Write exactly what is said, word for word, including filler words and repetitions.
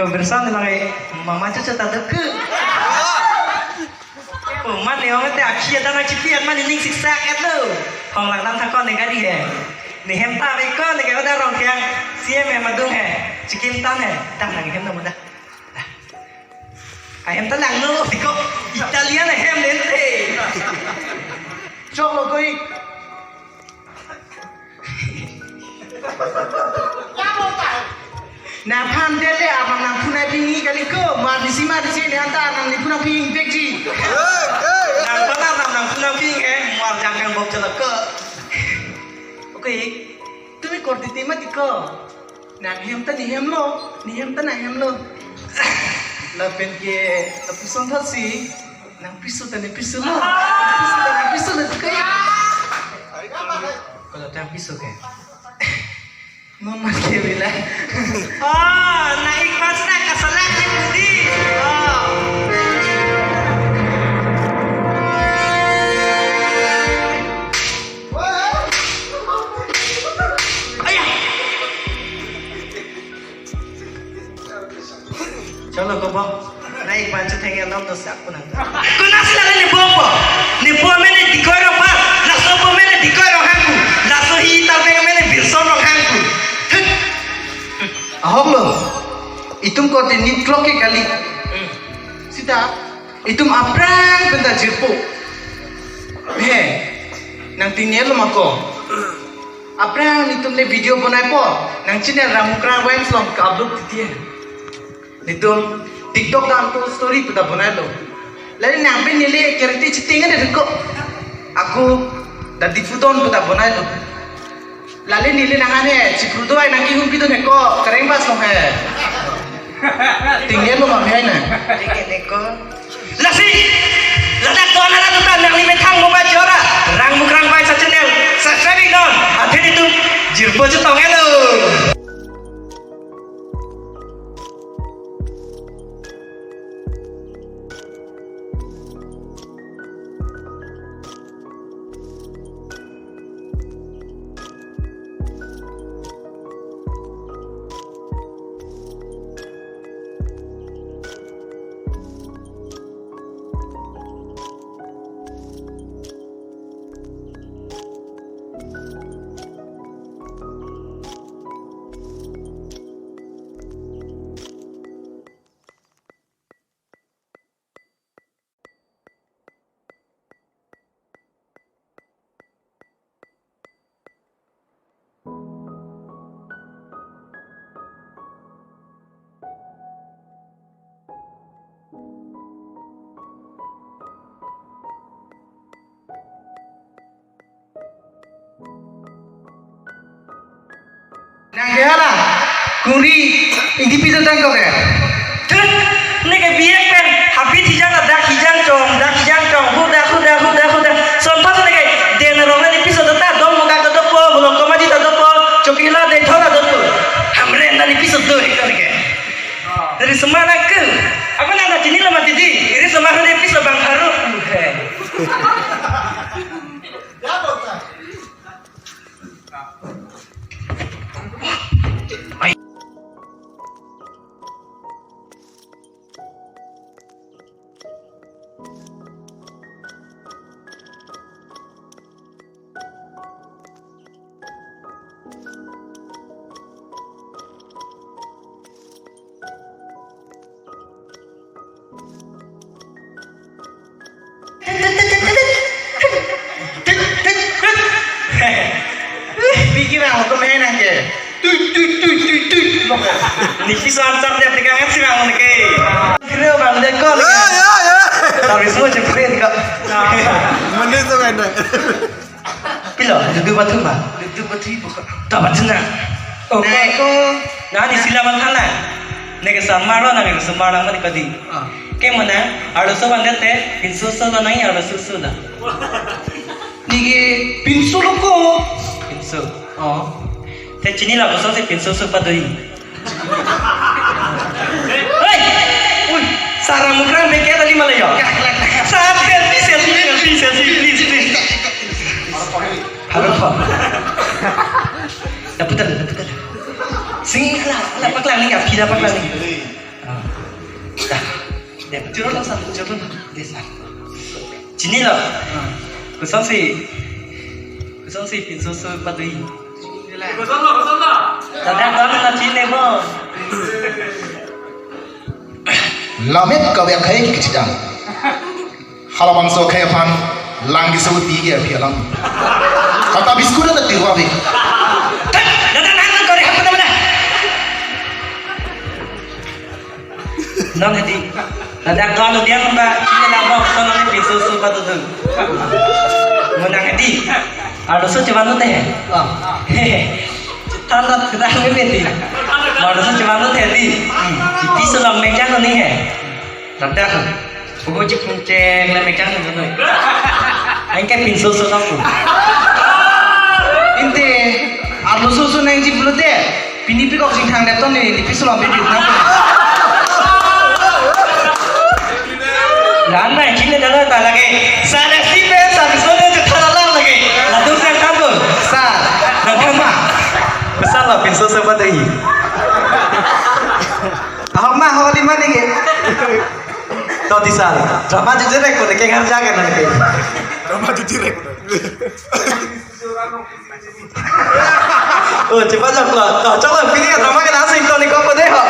Bersan lang eh, mama cucu taduk ke. Oh, man ne ong te akhi ada nang chipi at man ining siksak et lo. Hong lang lang thakon ne gari he. Ne hem ta ve ko ne ke ada rong kiang. C M hem adung he. Chikim tan he. Tang nang hem na muda. Ahem ta lang no, tiko Italian ahem lente. Chok lo koi. Nangphan dele abang nangphu nangpingji kali ko, mar disi mar disi ne anta nang nangphu nangping bekji. Nangphan abang nangphu nangping eh, mar jangkang bok chalak ko. Okay, tumi kor titi mati ko. Nanghem ta nehemlo, nehem ta nanghemlo. Lapen ke lapuson thotsi, nangpiso ta nepisolo, nangpiso ta nangpisolo, kaya. Kalau nangpiso ke. Mama ke bila. Oh, na ikhlas na kasalak ni budi. Oh. Ayah. Chalo ko bong. Nai pancho thengya nom dosak punang. Kuna sila ni bong po. Ni bong mene dikoi rong pa. Laso bong mene dikoi rong hangku. Laso hi tal mene mene birson rong hangku. Ahok lo. Itum ko tini klok ke kali. Sita. Itum aphrang penta jirpo. He, nang tingnya lo mako. Aphrang itum ne video bonai po, nang channel Ramukrang Rhymes along ka-upload titi. Itum TikTok dan to story pu ta bonai lo. Lale nang pen neli kerti chiting ada ko. Ako dak Diphu don pu ta bonai lo. Lale neli nang ane, chipru doi nang kihum pidun he ko, kereng bas long he. Tinggen lo mam he na. Tinggen he ko. Lasi, ladak don arat ta nangli methang mobile jora, Ramukrang Rhymes channel, subscribe non, athe itum, jirpo chetong elo. Nang ke hala, kuri, ingdi piso tangkok ke. Tut, neke biek pen, habit hijan dak hijan chong, dak hijan chong, huda, huda, huda, huda. Sonthot neke, den rong nani piso ta, dong muka ta dopo, bulong komadi ta dopo, chokila den thora dopo. Hamren nani piso do, hekta neke. Dari semana ke, apa nang chinilo mati di, iri semana ni piso bang haru, he. Pikir ang ko main aja. Tut, tut, tut, tut, tut. Niki soal sab dia pegang si bang ke. Kira bang dia kau. Ya, ya, ya. Tapi semua cepat kok. Mending tu kan. Pilo, dudu bathum ba? Dudu bathum buka. Ta bathum na. Oh, nai ko. Nani sila bang hala. Neke samar lo, neke samar lang mati kadi. Ah. Ke mana? Arloso bang te, pinso so lo nai, arloso so da. Neke pinso lo ko. Pinso. Oh. Te chinilo koson si pinso so padoi. Hei! Ui, sa Ramukrang beket tadi malah ya. Sa selfie, selfie, selfie, please, please. Halo, Pak. Dapat ada, dapat ada. Sing, ala, ala, paklang ni, aphi dah paklang ni. Choro lo san, choro lo. Dei sir. Chinilo? Kosonsi, kosonsi pinso so pado-i? Ladak dam na chinine bo. Lammet kave akhei kechidam. Halabangso akhei aphan lang keso ti ke aphi alam. Kata biscuit na tiwa bi. Tet, ladak nang kore hap na mana? Non hedi. Ladak don udian ba, chinine lang ba, kosonsi pinso so pado-i? Mo nang hedi. Arloso chevan-un-e. Ah. Than rat kedang ni beti. Arloso chevan-un-e hedi. Hmm. Ipi so lam mekjang ni he. Ladak. Pugo chipung cheng le mekjang ni noi. Anke pinso so nang. Inte, arloso so nangji pulote, pini pi kok chingthang dep ton ni, nipi so lam pi pi nang. Lan nai chinine dalo ta lake. Sir, si pe, sir, so ne chethan lang lake. Latum sir tabo. Sir, na tama. Pesan lo pinso so pado-i. Ahok ma, ahok di ma ni ke. To di sir. Drama jujur ek ko de kengar jaga na ke. Drama jujur ek. Oh, cepat jawab lo. To, coba pilih drama ke nasi ko ni ko ko dei ho.